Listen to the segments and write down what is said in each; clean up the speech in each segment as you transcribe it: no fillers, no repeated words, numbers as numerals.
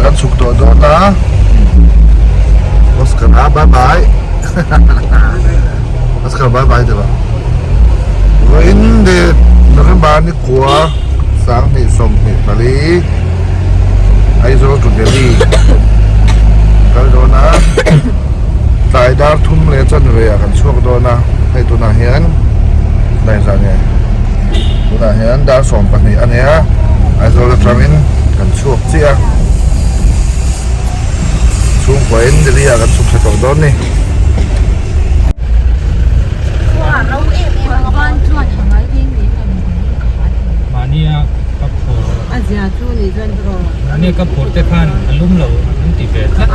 kan chhuk tawh dawn a Oscar a bye bye Oscar bye bye tih Vawiin ni November ni kua 2024 Aizawl to Delhi kal dawn a tlai dar thum leh chanve ah kan chhuak dawn a hei tunah hian tlai zah nge tunah hian dar 12 a nia Aizawl atangin kan chhuak chiah a chhungkua in Delhi ah kan chhuk thla tawh dawn a ni. Mahnia ka phur te khan a lum lo an ti ve tlat.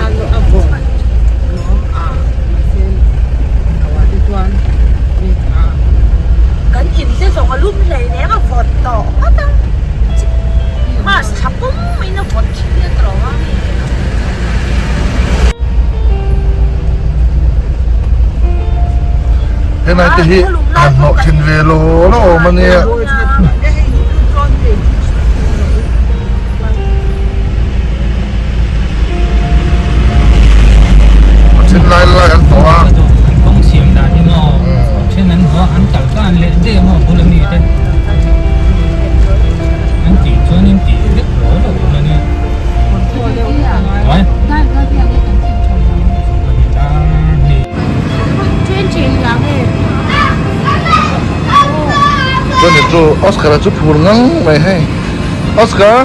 Kan in te zawng a lum hlei reng a vawt tawh ngawt a, March thla pum in a vawt thin a tawh a. Helai te hi han hnawh thin ve lo lo awm a nia. A then lai lai an hnawh a. An kawng siam dan hi maw a then an hnawh a an kal ka an leh daih a maw a bula mi te an tih chuan in tih vek lo lo awm a nia. Chuan chu Oscar-a chu phur ngang mai hei Oscar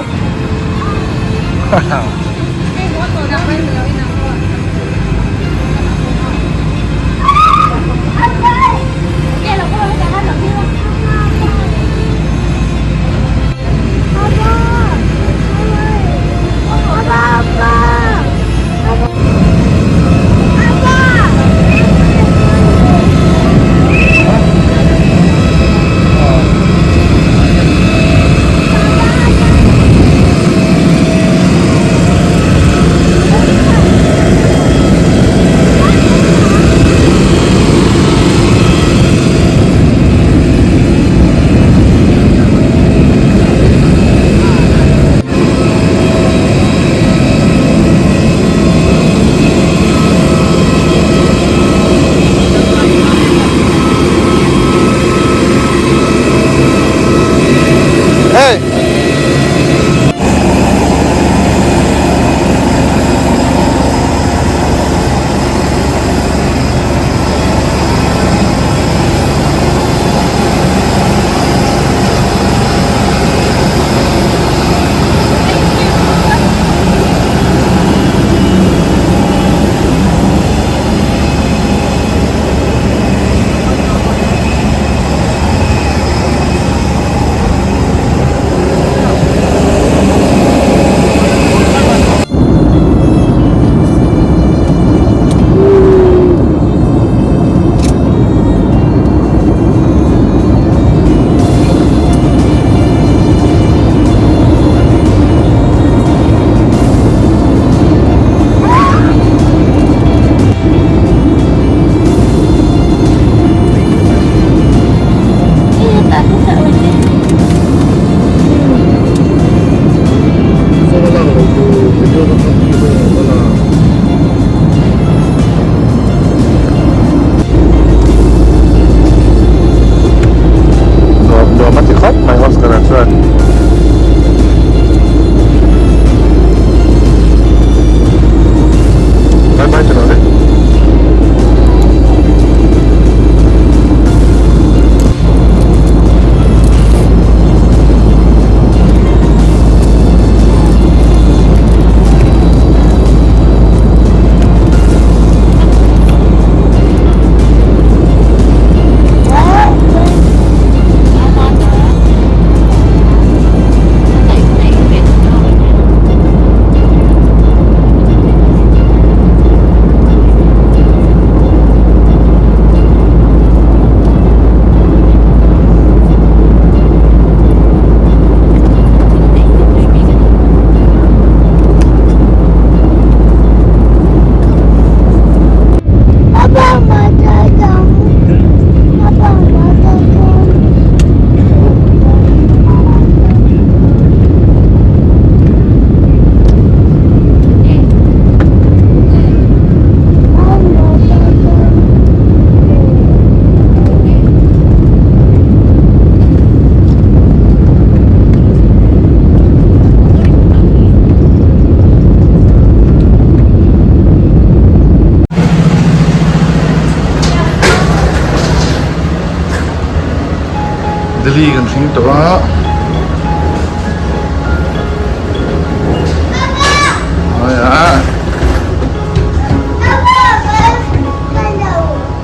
Delhi kan thleng tawh a.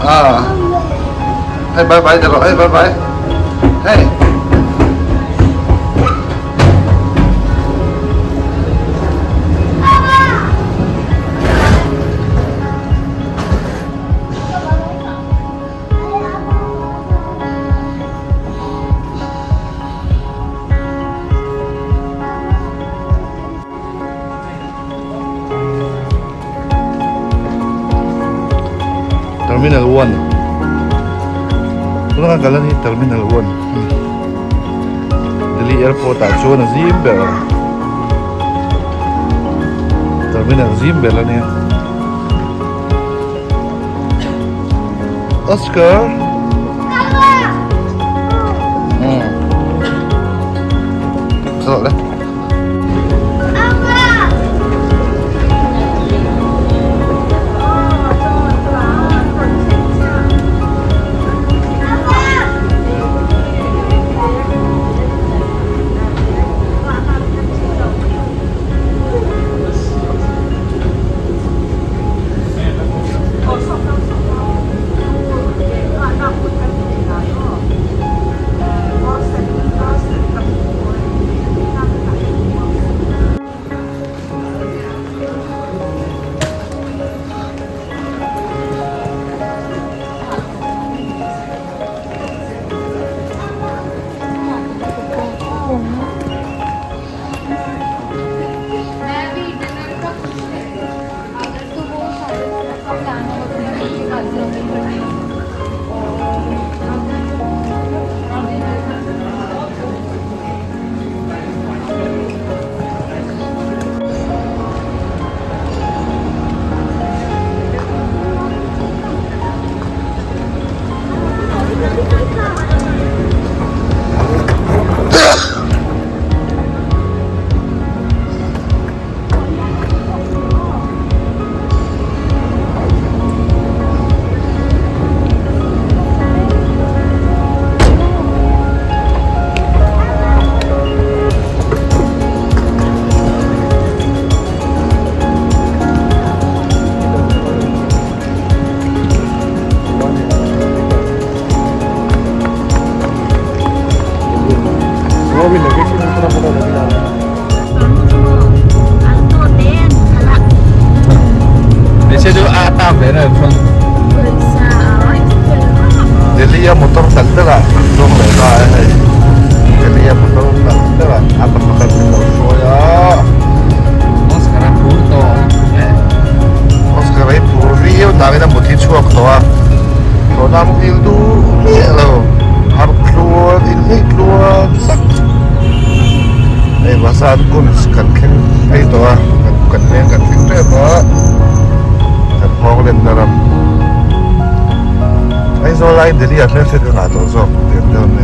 Ah. Hey bye bye được rồi, hey bye bye. Hey. Terminal 1 Tuna kan kal ani Terminal 1 Delhi Airport ah chuan a zim ber Terminal zim ber ania Oscar Hmm Sao đấy Delhi a motor kal ber ah kan zawng leh ta a hei Delhi a motor kal ber ah a pakhat min lo hruai a Oscar a phur tawh Oscar a hi phur viau dangin a mut hi chhuak tawh a tawhna a muhil duh miah lo harh tluan inhleih tluan tak hei Vasant Kunj kan thleng phei tawh a kan veng kan thleng tep a kan nghawng lenna ram Aizawl aiin Delhi ah hmelhriat ka ngah tawh zawk tiang deuh mai.